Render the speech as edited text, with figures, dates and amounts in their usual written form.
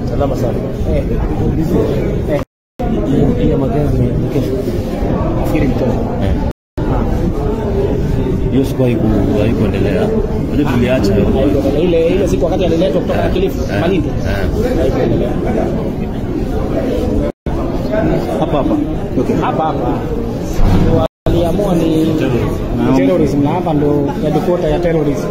Salama sana. Hii magenzi ni kesho. Nafikiri mtoto. Hiyo siku haikuendelea. Unajua tuliacha ile ile siku wakati aliletwa kutoka Kilifi, Malindi. Haikuendelea. Hapa hapa. Okay. Hapa hapa. Waliamua ni terrorism na hapa ndo headquarter ya terrorism.